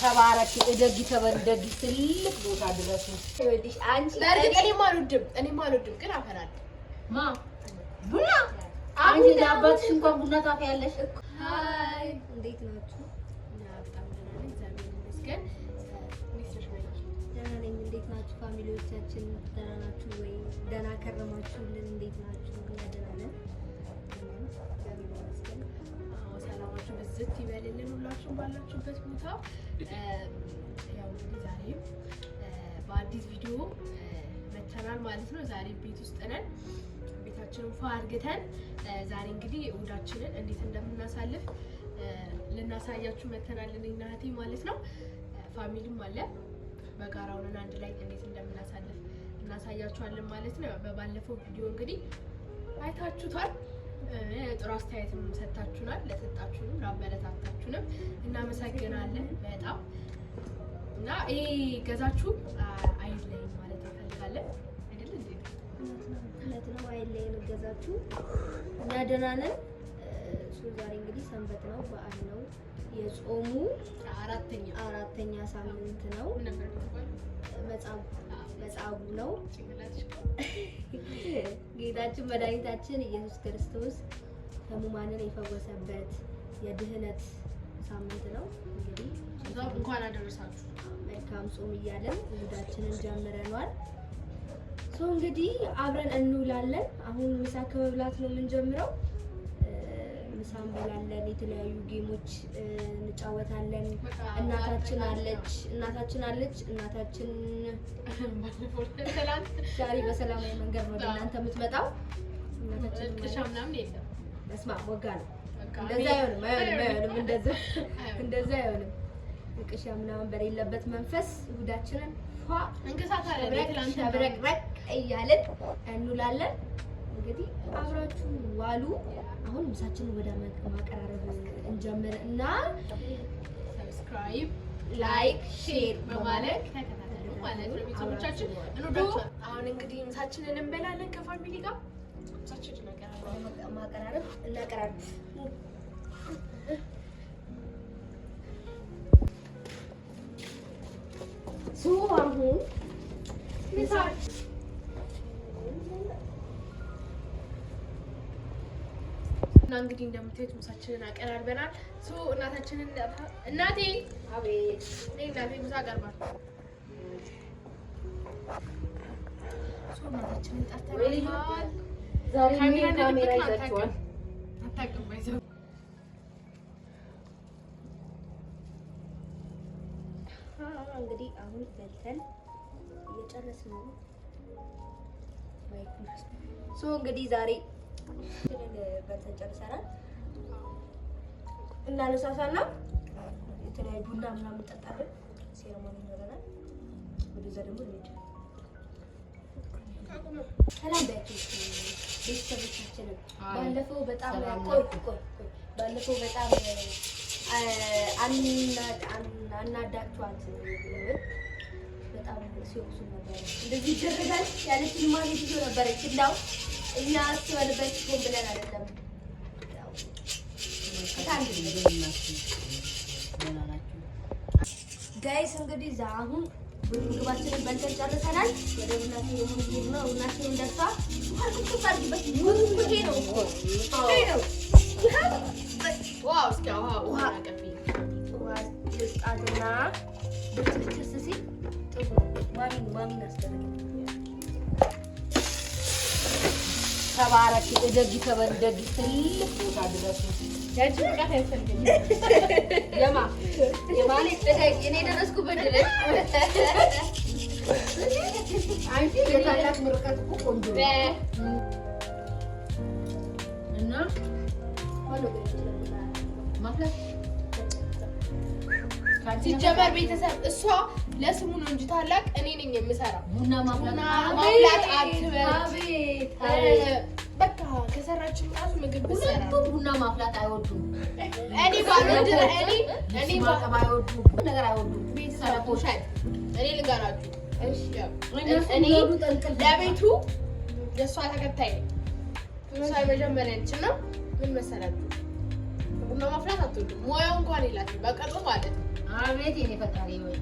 ተባረኪ፣ እደጊ፣ ተበልደጊ፣ ትልቅ ቦታ ድረሱ። ይኸውልሽ አንቺ በእርግጥ እኔም አልወድም እኔም አልወድም፣ ግን አፈላለሁ። ማ ቡና አንቺ ለአባትሽ እንኳን ቡና ታፈያለሽ። Hi፣ እንዴት ናችሁ? እና በጣም ደህና ነኝ፣ እግዚአብሔር ይመስገን። እንዴት ነሽ ማዬ? ደህና ነኝ። እንዴት ናችሁ family ዎቻችን? ደህና ናችሁ ወይ? ደህና ከረማችሁልን? እንዴት ናችሁ? እኛ ደህና ነን፣ እግዚአብሔር ይመስገን። አዎ፣ ሰላማችሁ ብዝት ይበልልን ሁላችሁም ባላችሁበት ቦታ። ያው እንግዲህ ዛሬም በአዲስ ቪዲዮ መተናል ማለት ነው። ዛሬ ቤት ውስጥ ነን። ቤታችንን ፏ አድርገን ዛሬ እንግዲህ እሁዳችንን እንዴት እንደምናሳልፍ ልናሳያችሁ መተናል እኔና እህቴ ማለት ነው። Family ም አለ፣ በጋራ ሆነን አንድ ላይ እንዴት እንደምናሳልፍ እናሳያችኋለን ማለት ነው። በባለፈው ቪዲዮ እንግዲህ አይታችሁታል። ጥሩ አስተያየትም ሰጥታችሁናል። ለሰጣችሁንም ላበረታታችሁንም እናመሰግናለን በጣም። እና ይሄ ገዛችሁ አይለይም ማለት እንፈልጋለን፣ አይደል እንዴ? እውነት ነው። አይለየን እገዛችሁ። እኛ ደህና ነን። እሱ ዛሬ እንግዲህ ሰንበት ነው፣ በዓል ነው። የጾሙ አራተኛ አራተኛ ሳምንት ነው። ምን ነበር የሚባለው? መጻጉዕ ነው። ጭንቅላትሽ ጌታችን መድኃኒታችን ኢየሱስ ክርስቶስ ሕሙማንን የፈወሰበት የድህነት ሳምንት ነው። እንግዲህ እዛው እንኳን አደረሳችሁ። መልካም ጾም እያለን እሁዳችንን ጀምረናል። So እንግዲህ አብረን እንውላለን። አሁን ምሳ ከመብላት ነው የምንጀምረው። ምሳ እንበላለን፣ የተለያዩ game ኦች እንጫወታለን። እናታችን አለች፣ እናታችን አለች፣ እናታችን ባለፈው ትላንት ዛሬ በሰላማዊ መንገድ ነው ወደ እናንተ የምትመጣው። እናታችን ቅሻ ምናምን የለም። በስመ አብ ወጋ ነው። በቃ እንደዛ አይሆንም፣ አይሆንም፣ አይሆንም። እንደዛ እንደዛ አይሆንም። ንቅሻ ምናምን በሌለበት መንፈስ እሁዳችንን ፏ እንቅሳት አለ ትላንት ሸብረቅረቅ እያልን እንውላለን። እንግዲህ አብራችሁ ዋሉ። አሁን ምሳችንን ወደ ማቀራረብ እንጀምር እና Subscribe፣ like፣ share በማድረግ ተከታተሉ ማለት ነው። ቤተሰቦቻችን እንወዳችኋለን። አሁን እንግዲህ ምሳችንን እንበላለን ከ family ጋር። ምሳችንን እናቀራርባለን። ማቀራረብ እናቀራርብ። So አሁን እና እንግዲህ እንደምታዩት ምሳችንን አቀራርበናል። So እናታችንን፣ እናቴ አቤት። እኔ እናቴ ምሳ ቀርቧል። So እናታችንን ጠርተናል። ዛሬ ካሜራ ካሜራ እንደደበቅን ይዛችኋል። አታውቅም ባይዘው። እንግዲህ አሁን በልተን እየጨረስን ነው። So እንግዲህ ዛሬ በልተን ጨርሰናል። እናነሳሳና የተለያዩ ቡና ምናምን እንጠጣለን። Ceremony ይኖረናል። ወደዛ ደግሞ እንሂድ። ሰላም በያቸው ቤተሰቦቻችንን። ባለፈው በጣም ሰላም ቆይ ቆይ ቆይ፣ ባለፈው በጣም አናዳችኋት ብለውን በጣም ሲወቅሱ ነበረ። እንደዚህ ይደረጋል ያለችን ማለት ይዞ ነበረች። እንዳው እኛ አስበንበት ሆን ብለን አይደለም። ያው ደህና ናችሁ? Guys፣ እንግዲህ አሁን ምግባችንን በልተን ጨርሰናል። ወደ ቡናችን ደግሞ እንሂድ ነው። ቡናችንን ደርሷል። ውሃ ጥብጥብ አድርጊበት። ይሄ ነው እኮ፣ ይሄ ነው። Wow፣ እስኪ ውሃ ውሃ። ውሃ አቀብኝ። ውሃ ልስጣትና ብትስ ሲል ጥሩ ነው። ማሚን ማሚን አስደረገ። ተባረኪ፣ እደጊ፣ ተበልደጊ፣ ትልቅ ቦታ ድረሱ። ያንቺ ብቃት አያስፈልገኝም። የማ የማኔ እደጊ፣ እኔ የደረስኩበት ድረስ። አንቺ የታላቅ ምርቀት እኮ ቆንጆ ነው። እና ማፍላት ሲጀመር ቤተሰብ እሷ ለስሙ ነው እንጂ ታላቅ እኔ ነኝ የምሰራው። ቡና ማፍላት ቡና ማፍላት አትበል። አቤት አቤት። በቃ ከሰራችን ራሱ ምግብ ብትሰራ ሁለቱም ቡና ማፍላት አይወዱም። እኔ ባልወድ እኔ እኔ ልብስ ማጠብ አይወዱም። ነገር አይወዱም። ቤተሰብ ውሸት። እኔ ልንገራችሁ፣ እሺ እነሱ እኔ የሚወዱት እንቅልፍ። ለቤቱ የእሷ ተከታይ ነኝ። እሷ የመጀመሪያ ነች እና ምን መሰላችሁ፣ ቡና ማፍላት አትወድም። ሙያው እንኳን የላትም በቀጡ ማለት ነው። አቤት የኔ ፈጣሪ ወይ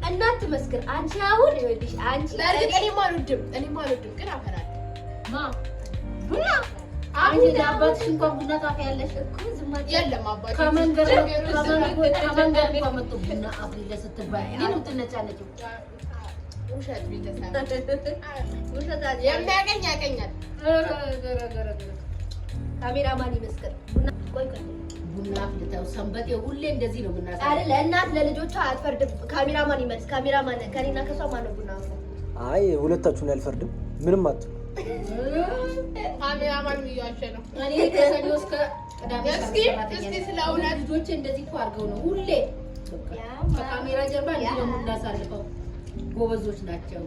እናት ትመስክር። አንቺ አሁን ይኸውልሽ አንቺ በእርግጥ እኔም አልወድም ግን አፈላለሁ። ማ ቡና አንቺ ለአባትሽ እንኳን ቡና ታፈያለሽ እኮ ዝም አትበይ። የለም አባቴ ከመንገድ እንኳን መጥቶ ቡና አፍሊለ ስትባይ እኔ ነው የምትነጫነጪው። ውሸት ቤተሰብ ውሸት አለ። የሚያቀኝ ያቀኛል። ካሜራማን ይመስክር። ቡና ቆይ ቆይ ቡና አፍልተው ሰንበቴ ሁሌ እንደዚህ ነው የምናሳየው። አይደለ እናት ለልጆቿ አትፈርድም። ካሜራማን ይመልስ። ካሜራማን ከኔና ከሷ ማነው ቡና አፍላ? አይ ሁለታችሁን አልፈርድም። ምንም አትሉ። ካሜራማን እያዋሸ ነው። እኔ ከሰኞ እስከ ቅዳሜ እስኪ እስኪ ስለ እውነት ልጆቼ እንደዚህ እኮ አድርገው ነው ሁሌ ከካሜራ ጀርባ እንዲህ ነው የምናሳልፈው። ጎበዞች ናቸው፣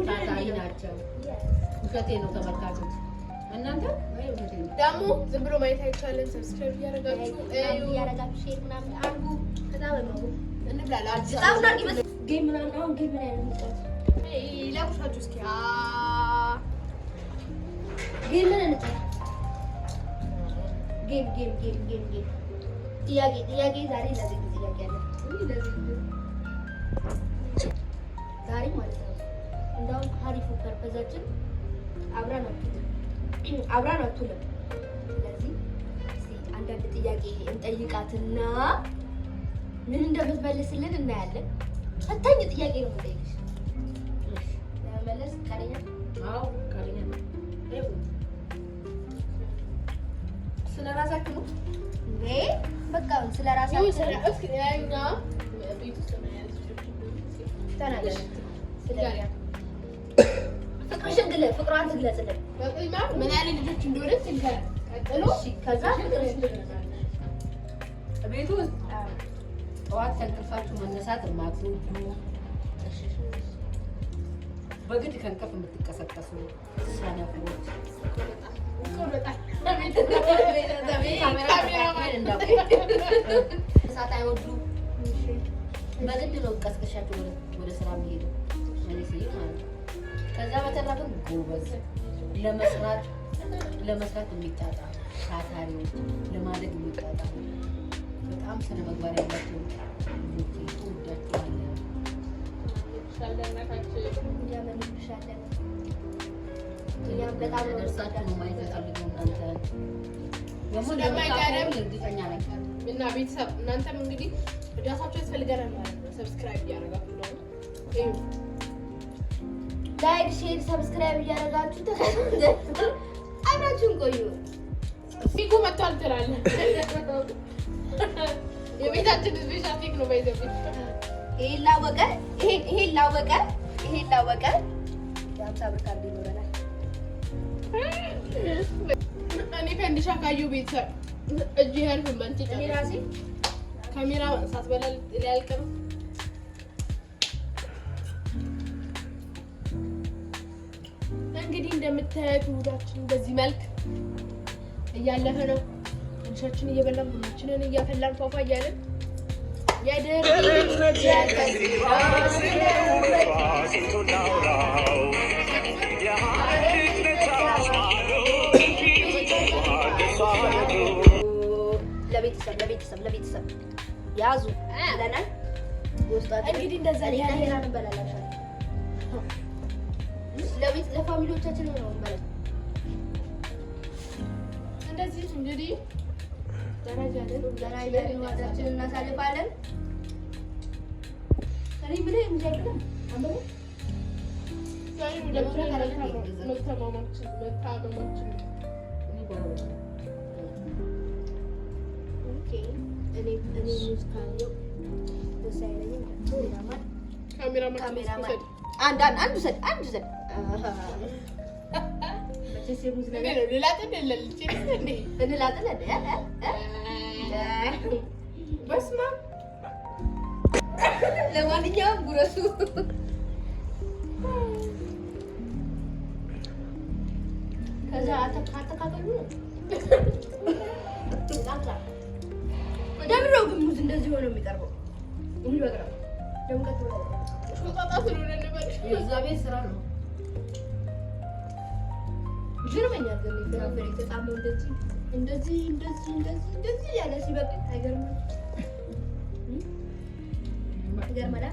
ታታሪ ናቸው። ውሸቴ ነው ተመልካቾች፣ እናንተ ወይ ውሸቴ ነው። ደግሞ ዝም ብሎ ማየት አይቻልም። subscribe እያደረጋችሁ እዩ። እያደረጋችሁ share ምናምን አድርጉ። ከዛ በማጉ እንብላለን። አዲስ በጣም ናርጊ game ምናምን አሁን game ምን አይነት እንጫወት? ለጉርሳችሁ እስኪ game ምን እንጫወት? game game game game game ጥያቄ ጥያቄ ዛሬ ለዚህ ጥያቄ አለ ዛሬ ማለት ነው። እንደውም ሀሪፉ purpose ኣችን አብራን አትውልም። ስለዚህ እስኪ አንዳንድ ጥያቄ እንጠይቃትና ምን እንደምትመልስልን እናያለን። ፈታኝ ጥያቄ ነው የምጠይቅሽ። ለመመለስ ፈቃደኛ? አዎ ፈቃደኛ ነኝ። ስለ ራሳችሁ ነው እንዴ? በቃ ስለ ራሳችን እስኪ እኛ ቤት ውስጥ ምን አይነት ልጆች ተናገር። ፍቅርሽን ግለጽ፣ ፍቅሯን ትግለጽልን። በቅድሚያ ምን ያህል ልጆች እንደሆነ ትንገረን። ቀጥሎ ከዛ ፍቅርሽን ትግለጽልን። ቤቱ ውስጥ ጠዋት ከእንቅልፋችሁ መነሳት የማትወዱ በግድ ከእንቅልፍ የምትቀሰቀሱ ሰነፎች፣ እሳት አይወዱ በግድ ነው ቀስቅሻቸው ወደ ስራ የሚሄደው እኔ ስሄድ ማለት ነው። ከዛ በተረፈ ጎበዝ ለመስራት የሚጣጣ ታታሪዎች፣ ለማደግ የሚጣጣ በጣም ስነ ምግባር ያላቸው ልጆች እወዳቸዋለሁ። እኛም እኛም በጣም ነው ደርሳችሁ ነው ማየት የምፈልገው እናንተ ደግሞ ስለማይቀርም እርግጠኛ ነኝ። እና ቤተሰብ እናንተም እንግዲህ እርዳታችሁ ያስፈልገናል ማለት ነው። subscribe እያደረጋችሁ ነው። like፣ share፣ subscribe እያደረጋችሁ አብራችሁን ቆዩ። ፊጉ መጥቷል ትላለህ። የቤታችን special ኬክ ነው። ባይዘብ ይሄን ላወቀ ይሄን ላወቀ ይሄን ላወቀ የ50 ብር ካርድ ይኖረናል። እኔ ፈንዲሻ ካየሁ ቤተሰብ እጅ ያልፍም በልቼ እኔ ራሴ ካሜራ ሳትበላ ሊያልቅ ነው። እንግዲህ እንደምታዩት ውሏችን በዚህ መልክ እያለፈ ነው። ፈንዲሻችን እየበላን ቡናችንን እያፈላን ፏፏ እያለን ለቤተሰብ ለቤተሰብ ለቤተሰብ ያዙ ብለናል። እንግዲህ እንደዛ እኔና ሄራን እንበላለን። ለቤት ለ family ዎቻችን ነው እንበላለን። እንደዚህ እንግዲህ ዘና እያልን ዋዛችንን እናሳልፋለን። እኔ የምልህ የሚያቅልም አንበሉ መታመማችን okay። እኔ ሙዝ ካየሁ ደስ አይለኝም። ካሜራማን ካሜራማን አንድ አንድ አንድ ውሰድ አንድ ውሰድ። መቼስ የሙዝ ነገር ልላጥን እንላጥን እንደ በስመ አብ። ለማንኛውም ጉረሱ። ከዛ አተካከሉ ነው። ለምን ነው ግን ሙዝ እንደዚህ ሆኖ የሚቀርበው? የሚበቅለው ለምን ቀጥ ብሎ ሾጣጣ ስለሆነ ልበል። የዛ ቤት ስራ ነው። ይገርመኛል። ግን የፍራፍሬ ተጣሞ እንደዚህ እንደዚህ እንደዚህ እንደዚህ እንደዚህ ያለ ሲበቅል አይገርምም? ይገርማል።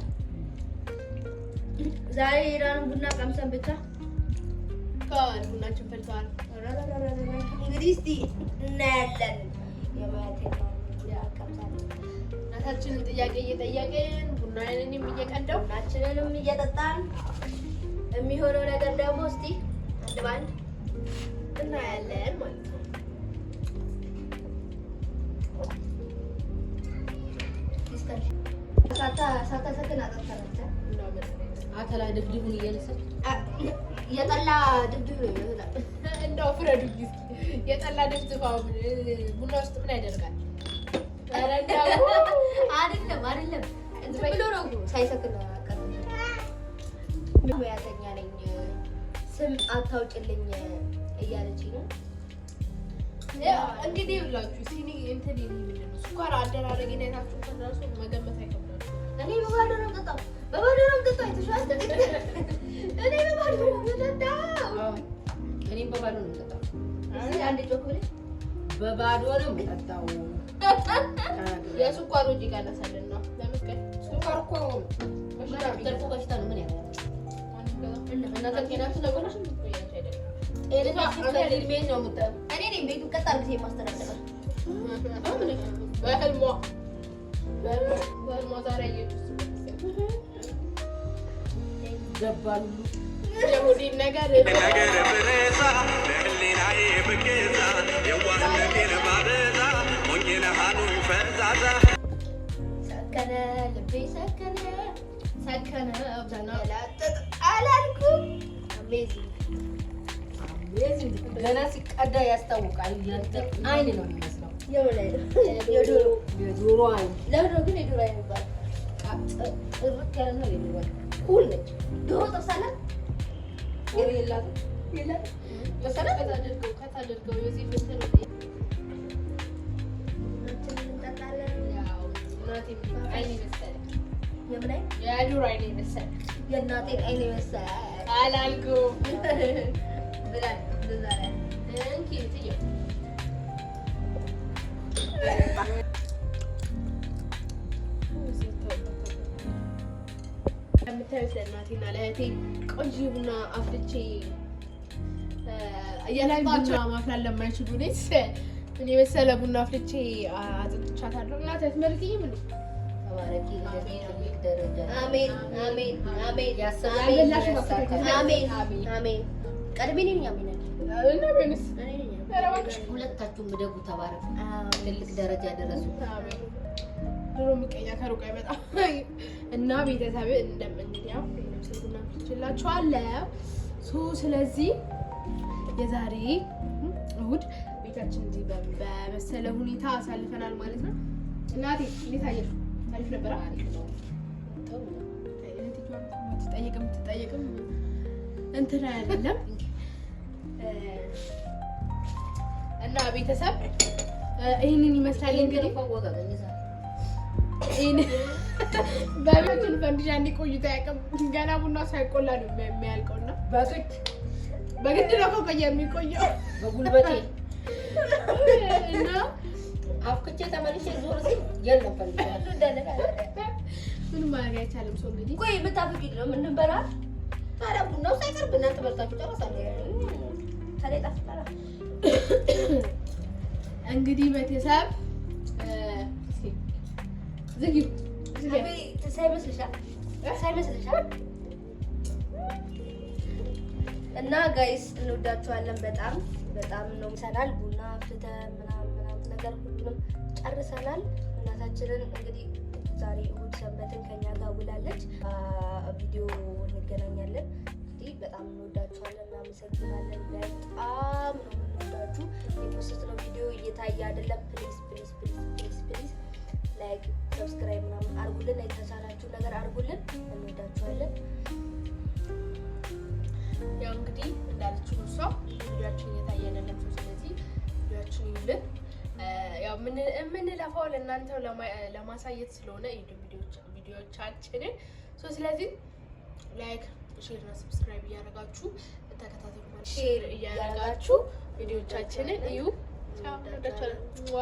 ዛሬ የኢራኑን ቡና ቀምሰን ብቻ ቡናችን ፈልተዋል። እንግዲህ እስቲ እናያለን። እናታችንን ጥያቄ እየጠየቅን ቡናችንንም እየቀዳው ቡናችንንም እየጠጣን የሚሆነው ነገር ደግሞ እስቲ አንድ በአንድ እናያለን ማለት ነው። ሳታሰክን አጠጣናት። አተላ ድፍድፉን እያነሳች የጠላ ድፍድፍ ነው ይመስላል። እንደው ፍረዱኝ እስኪ የጠላ ድፍድፍ አሁን ቡና ውስጥ ምን ያደርጋል? ኧረ እንደው አይደለም አይደለም፣ እንትን ብሎ ነው ሳይሰክን ሙያተኛ ነኝ ስም አታውጭልኝ እያለች ነው። እንግዲህ ይኸውላችሁ ሲኒ እንትን ምንድን ነው ስኳር አደራረጌን አይታችሁ እራሱ መገመት አይከብዳችሁም። እኔ በባዶ ነው የምጠጣው፣ በባዶ ነው የምጠጣው። አይተሽዋል? እኔ በባዶ ነው የምጠጣው። እኔም በባዶ ነው የምጠጣው። እስኪ አንዴ ጮክ ብለሽ በባዶ ነው የምጠጣው። የስኳር ወጪ ቀነሰልን ነው ለመስቀል ስኳር እኮ ተርፎ በሽታ ነው። ምን ያህል እናንተ ጤናችሁ ነገሮች ጤንነት እድሜ ነው የምጠ- እኔ ነኝ ቤቱን ቀጥ አድርጌ የማስተዳድረው። በህልሟ በህልሟ ዛሬ አየችው። ገባሉ የሆዴን ነገር ነገር ብረሳ ለህሊናዬ ብገዛ የዋህነቴን ባበዛ ሞኝ ነህ አሉኝ ፈዛዛ። ሰከነ ልቤ ሰከነ ሰከነ አብዛኛው ተንገላጠጠ አላልኩም። Amazing Amazing። ገና ሲቀዳ ያስታውቃል። የእንትን አይን ነው የሚመስለው፣ የምን አይነት የዶሮ የዶሮ አይን ለምንድን ነው ግን የዶሮ አይን የሚባለው? ጥርት ያለ ነው። የዶሮ አይን cool ነች። ዶሮ ጥርስ አላት? ወሬ የላትም። የላትም። ከታደርገው የዚህ እንትን ሁላችንም እንጠጣለን። ያው እናቴ አይን የመሰለ የምን አይን? የዶሮ አይን የመሰለ የእናቴን አይን የመሰለ አላልኩም። ብላል እንደዛ ነው ያለው። እንኪ ትየው እንደምታዩት ለእናቴና ለእህቴ ቆንጆ ቡና አፍልቼ እያጠጣቸው ማፍላት ለማይችሉ እኔ የመሰለ ቡና አፍልቼ አጠጥቻታለሁ። እናቴ አትመርቂኝም እንዴ? ተባረኪ፣ እንደዚህ ትልቅ ደረጃ አሜን አሜን አሜን ያሰብሽውን አሜን ያሳካል። አሜን አሜን። ቀድሜ እኔ ነኝ አሜን ያልኩት። እና ቢሆንስ እኔ ነኝ ያልኩት። ኧረ እባክሽ ሁለታችሁም እደጉ፣ ተባረኩ፣ አሜን። ትልቅ ደረጃ ደረሱ። አሜን። ድሮ ምቀኛ ከሩቅ አይመጣም። እና ቤተሰብ እንደምንዲያው ምስል ቡና አፍልቼላችኋለሁ። So ስለዚህ የዛሬ እሁድ ቤታችን እንዲህ በመሰለ ሁኔታ አሳልፈናል ማለት ነው። እናቴ እንዴት አየሽ? አሪፍ ነበረ። አሪፍ ነው። ጥሩ ነው። ትጠይቅም ትጠይቅም እንትን አይደለም እና ቤተሰብ ይህንን ይመስላል እንግዲህ ይህን በቤታችን ፈንዲሻ እንዲቆይቶ አያውቅም። ገና ቡና ሳይቆላ ነው የሚያልቀው እና በግድ በግድ ነው ከቆየ የሚቆየው በጉልበቴ እና አፍክቼ ተመልሼ ዞር ሲል የለም ፈንዲሻ። ምንም ማድረግ አይቻልም። ሰው እንግዲህ ቆይ የምታፈቂው ነው የምንበላ? ታዲያ ቡናው ሳይቀርብ እናንተ በልታችሁ ጨረሳችሁ። ታዲያ ይጣፍጣል። እንግዲህ ቤተሰብ ዝጊው ዝጊው ሳይመስልሻል ሳይመስልሻል። እና guys እንወዳችኋለን በጣም በጣም ነው። ሰናል ቡና አፍልተን ምናምን ምናምን ነገር ሁሉንም ጨርሰናል። እናታችንን እንግዲህ ዛሬ እሁድ ሰንበትን ከኛ ጋር ውላለች። ቪዲዮ እንገናኛለን። እንግዲህ በጣም እንወዳችኋለን፣ እናመሰግናለን። በጣም ነው የምንወዳችሁ። የ post ነው ቪዲዮ እየታየ አይደለም። Please please please please please like፣ subscribe ምናምን አድርጉልን። የተቻላችሁ ነገር አድርጉልን። እንወዳችኋለን። ያው እንግዲህ እንዳለችው እሷ ቪዲዮአችን እየታየ አይደለም። ሰው ስለዚህ ቪዲዮአችን ይዩልን። ያው የምንለፋው ለእናንተው ለማሳየት ስለሆነ ቪዲዮቻችንን so ስለዚህ like፣ share እና subscribe እያደረጋችሁ ተከታተሉ። ማለት share እያደረጋችሁ ቪዲዮቻችንን እዩ። ቻው፣ እንወዳችኋለን። ዋ።